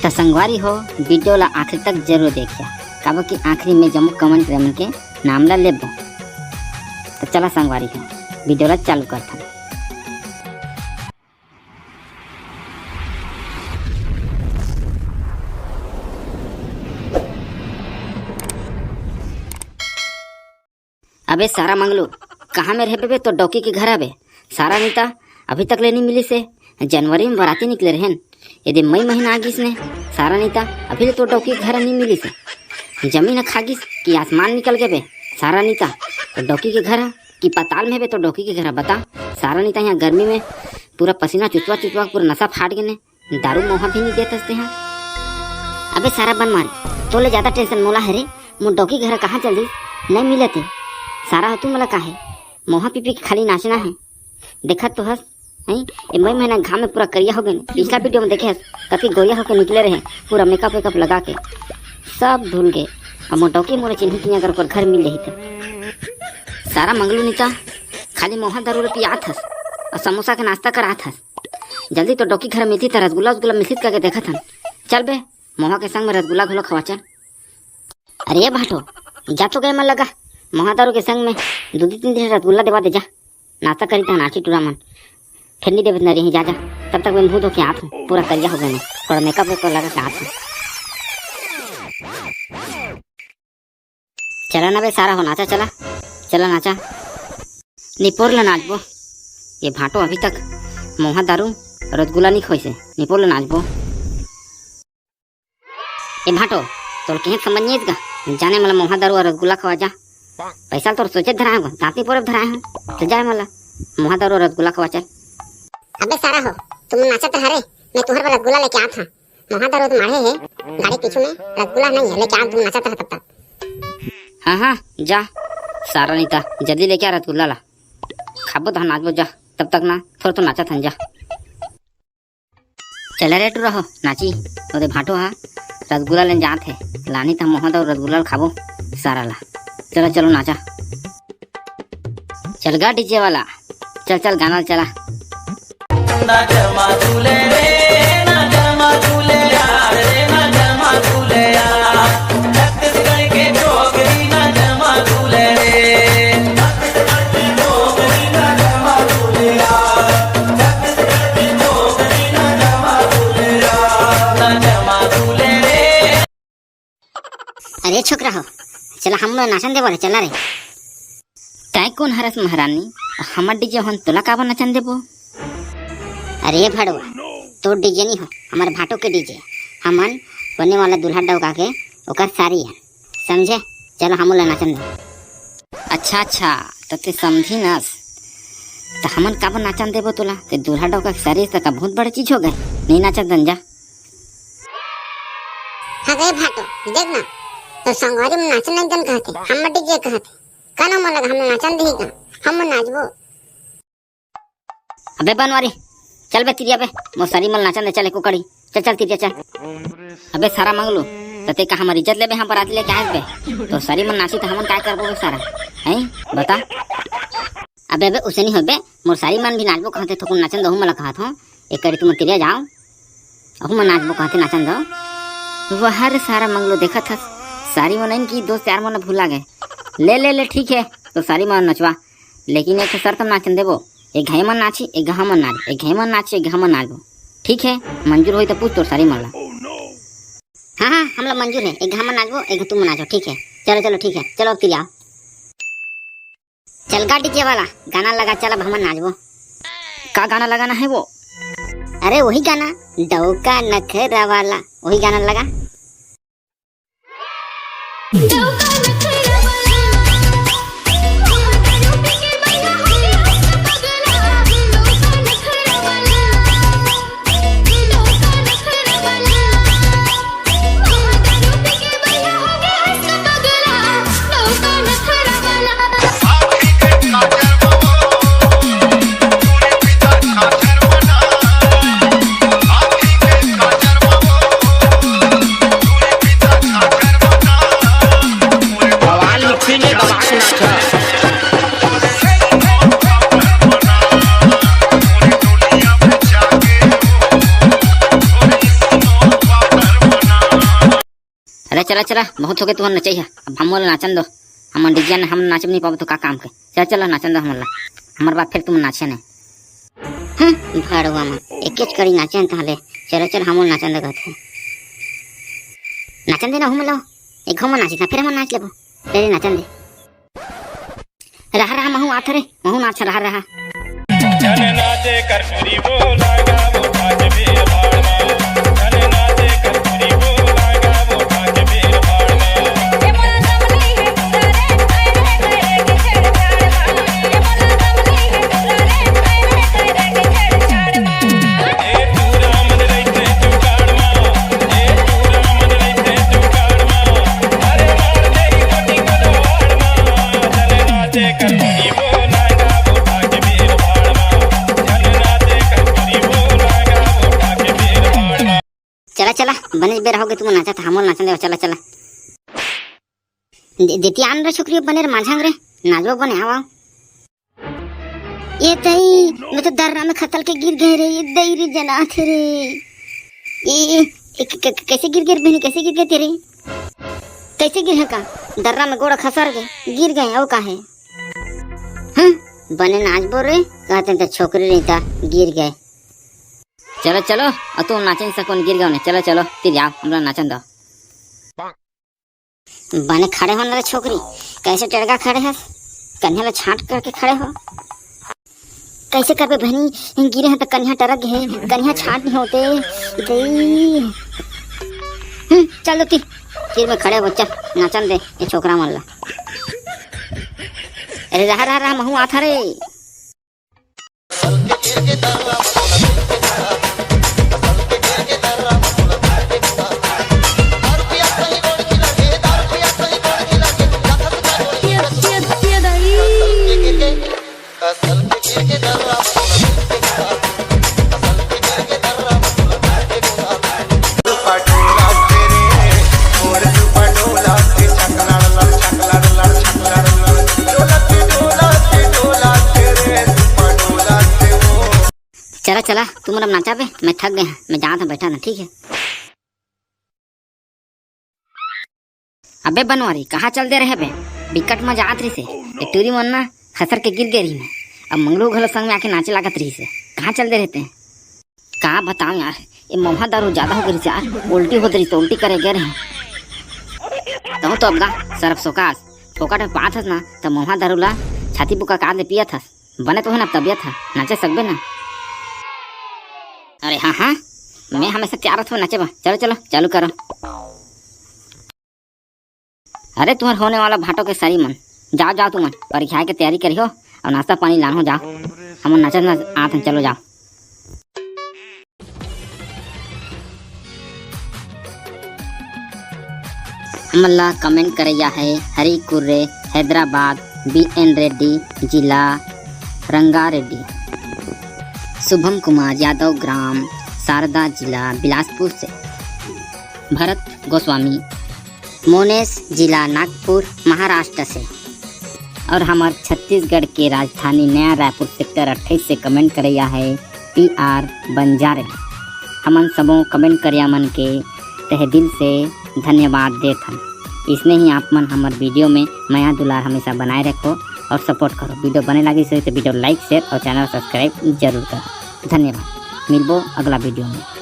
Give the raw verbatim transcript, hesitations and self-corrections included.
त संगवारी हो, video ला आखिरी तक जरूर देखिया, काबर कि आखिरी में जम्मो comment करे मन के नाम ला लेबो। त चला संगवारी हो, video ला चालू करथन। अबे सारा मंगलू, कहाँ में रहबे बे? तोर डौकी के घर आबे। सारा नीता अभी तक ले नी मिलिस हे। जनवरी में बराती निकले रहेन, एदे मई महीना आ गिस ने। सारा नीता अभी ले तोर डौकी के घर नी मिलिस हे। जमीन ह खा गिस कि आसमान निकल गे बे। सारा नीता तोर डौकी के घर ह कि पताल में बे? तोर डौकी के घर ह बता। सारा नीता यहाँ गर्मी में पूरा पसीना चुचवा चुचवा पूरा नसा फाट गे ने। दारू मोहा भी नी देत हस तेहा। अबे सारा बन मारे, तोले ज्यादा tension मोला हे रे। मोर डौकी घर कहाँ चल दिस, नहीं मिलत हे। सारा हो तू मोला काहे? मोहा पी पी के खाली नाचना हे। देखत तो हस, हैं? ए मई महीना घाम में पूरा करिया हो गए। पिछला video में देखे हस, कति गोरिया होके निकले रहे, पूरा makeup वेकअप लगा के। सब धुल गए। अब मोर डौकी मोला चिन्ही कि अगर ओकर घर मिल जाही त। सारा मंगलू नीता, खाली मोहा दारू ल पियात हस और समोसा के नाश्ता करात हस। जल्दी तोर डौकी घर मिलती त रसगुल्ला उसगुल्ला मिलती त करके देखत हन। चल बे, मोहा के संग में रसगुल्ला घलो खवा चल। अरे भाटो, जा तो गए मन लगा, मोहा दारू के संग में दू दू तीन दिन रसगुल्ला देवा दे जा। नाश्ता करी त नाची टूरा मन, फिर नी देवे न रही, जा जा। तब तक मैं मुंह धो के आत हूँ, पूरा करिया हो गए मैं, थोड़ा makeup वेकअप लगा के आत हूँ। चला ना बे सारा हो, नाचा चला, चला नाचा। निपोर ला नाचबो। ये भाटो अभी तक मोहा दारू रसगुल्ला नी खोइसे। निपोर ला नाचबो। ए भाटो, तोर कहे समझ नहीं का? जाने मला मोहा दारू और रसगुल्ला खवा जा। पैसा तोर सोचे धराए हो, दांती पोरे धराए हो। चल जाए मला मोहा दारू और रसगुल्ला खवा चल। अबे सारा हो, तुम नाचत रहा रे, मैं तुम्हारे बर रसगुल्ला लेके आत हूँ। मोहा दारू तो माढ़े हे, गाड़ी पीछू में रसगुल्ला नहीं है, लेके आ, तुम नाचत रहा तब तक। हाँ हाँ, जा सारा नीता, जल्दी लेके आ रसगुल्ला ला, खाबो तहाँ नाचबो। जा तब तक ना, थोड़ा तो नाचत हन जा। चला रे टूरा हो, नाची। ओदे भाटो हा रसगुल्ला लेन जात हे, लानी त मोहा दारू रसगुल्ला ल खाबो सारा ला। चलो चलो नाचा। चल गा डीजे वाला, चल चल गाना चला। अरे छोकरा हो, चला हमन ला नाचन देबो रे, चला रे। तैं कोन हरस महारानी? हमर डीजे होन तोला काबर नाचन देबो? अरे भड़वा, तोर डीजे नहीं हो, हमर भाटो के डीजे। हमन बने वाला दूल्हा डौका के ओकर सारी है, समझे? चलो हमन ला नाचन दो। अच्छा अच्छा, त ते समझी नस, त हमन काबर नाचन देबो तोला? ते दूल्हा डौका के सारी त का बहुत बड़ चीज हो गए, नहीं नाचन दन जा। हाँ गए भाटो, देख ना, तो संगवारी में नाचन नहीं दन कहते, हमर डीजे कहते, का ना मन लगा, हमन नाचन दही का, हमन नाचबो। अबे बनवारी, चल बे तिरिया बे, मोर सारी मन नाचन दे, चल एको कड़ी, चल चल तिरिया चल। अबे सारा मंगलू, त ते का हमर इज्जत लेबे, हम बराती लेके आए बे, तोर सारी मन नाची त हमन काय करबो बे सारा, हैं? बता। अबे अबे उसे नहीं हो बे, मोर सारी मन भी नाचबो कहते, थोकुन नाचन दहू मला कहत हो, एक कड़ी तुम तिरिया जाओ, अहू मन नाचबो कहते नाचन दो। वाह रे सारा मंगलू, देखत हस, सारी मन आइन की दोस्त यार मन भुला गए। ले ले ले, ठीक है, तो सारी मन नचवा, लेकिन एक ठो शर्त म नाचन देबो, एक घाई मन नाची, एक घा मन नाच, एक घाई मन नाची, एक घा मन नाचबो। ठीक है, मंजूर होई त पूछ तोर सारी मन ला। हाँ हाँ, हमला मंजूर है, एक घा मन नाचबो, एक घा तुम नाचो, ठीक है। चलो चलो, ठीक है, चलो अब तिरिया। चल गा डीजे वाला, गाना लगा, चल अब हमन नाचबो। का गाना लगाना है वो? अरे वही गाना, डौका नखरा वाला, वही गाना लगा। चला चला, बहुत होगे तुमन नचई हा, अब हमन ला नाचन दो। हमन डीजे में हम नाचब नहीं पाबो तो का काम के। चला चला, नाचन दो हमन ला, हमर बाद फिर तुमन नाचिया नहीं। हम्म, भड़वा मन एकेच कड़ी नाचन ताहले। चला चला, हमन नाचन दो कहत हे। नाचन दे ना, हमन ला एक घूम नाचिस ना, फिर हमन नाच लेबो। तेरे नाचन दे। रहा रहा, महू आत हरे, महू नाच रहा रहा। चला चला, बने बेरा होगे, तुमन नाचा था, हमन नाचन देवा, चला चला। दे-, देती आन रे छोकरी, बने रे माझंग रे, नाचबो बने, आवा। ए दई, मैं तो दर्रा में खसल के गिर गए रे, ए दई रे, जना थे रे। ए, ए, ए, क-, क-, कैसे गिर गए रे बहनी, कैसे गिर गए तेरे? कैसे गिर है का? दर्रा में गोड़ा खसर गए, गिर गए, और का है? हम्म, बने नाचबो रे, कहते तो छोकरी नहीं था, गिर गए। चलो चलो, और तुम नाचे नहीं सको, गिर गए ने, चलो चलो, तिर जाओ, हमरा नाचन दो। बने खड़े हो न रे छोकरी, कैसे टेड़गा खड़े हस? कन्या ला छाट करके खड़े हो। कैसे करबे बहनी, गिरे हैं तो कन्या टरक है, कन्या छाट नहीं होते। दई। हम्म, चल दो ती, तीर में खड़े हो, चल, नाचन दे ये छोकरा मन ला। अरे रहा, रहा, रहा, महू आत हरे। चला चला, तुमन अब नाचा बे, मैं थक गया, मैं जात हूँ, बैठा था, ठीक है। अबे बनवारी, कहाँ चल दे रहे बे? बिकट मजा आत रहिसे। ये टूरी मन ना खसर के गिर गए रही ना। अब मंगलू घलो संग में आके नाचे लागत रहिसे। कहाँ चल दे रहते हैं? का बताओ यार, ये महुआ दारू ज्यादा हो गई यार। उल्टी होत रही तो उल्टी करे गए रहे। तहूँ तो अब गा सरफ सोकास फोकट में पात हस ना, तो महुआ दारू ला छाती बुका काट ले पियत हस। बने तो है ना तबियत है, नाचे सकबे ना। अरे हाँ हाँ, मैं हमेशा तैयार रहत हूँ नाचे बा। चलो चलो, चालू करो। अरे तुम्हार होने वाला भाटो के सरी मन, जाओ जाओ तुमन परीक्षा के तैयारी करिहो और नाश्ता पानी लान हो जाओ। हमन नाचत ना आत हन, चलो जाओ। हमन ला कमेंट करैया है हरी कुर्रे, हैदराबाद, बी एन रेड्डी, जिला रंगारेड्डी, शुभम कुमार यादव, ग्राम शारदा, जिला बिलासपुर से, भरत गोस्वामी, मोनेश, जिला नागपुर, महाराष्ट्र से। और हमर छत्तीसगढ़ के राजधानी नया रायपुर सेक्टर अट्ठाईस से कमेंट करैया है पी आर बंजारे। हमन सबो कमेंट करैया मन के तहे दिल से धन्यवाद देत हन। इसने ही आप मन हमर वीडियो में मया दुलार हमेशा बनाए रखो और सपोर्ट करो। वीडियो बने लागिस होही तो वीडियो लाइक, शेयर और चैनल सब्सक्राइब जरूर करो। धन्यवाद, मिलबो अगला वीडियो में।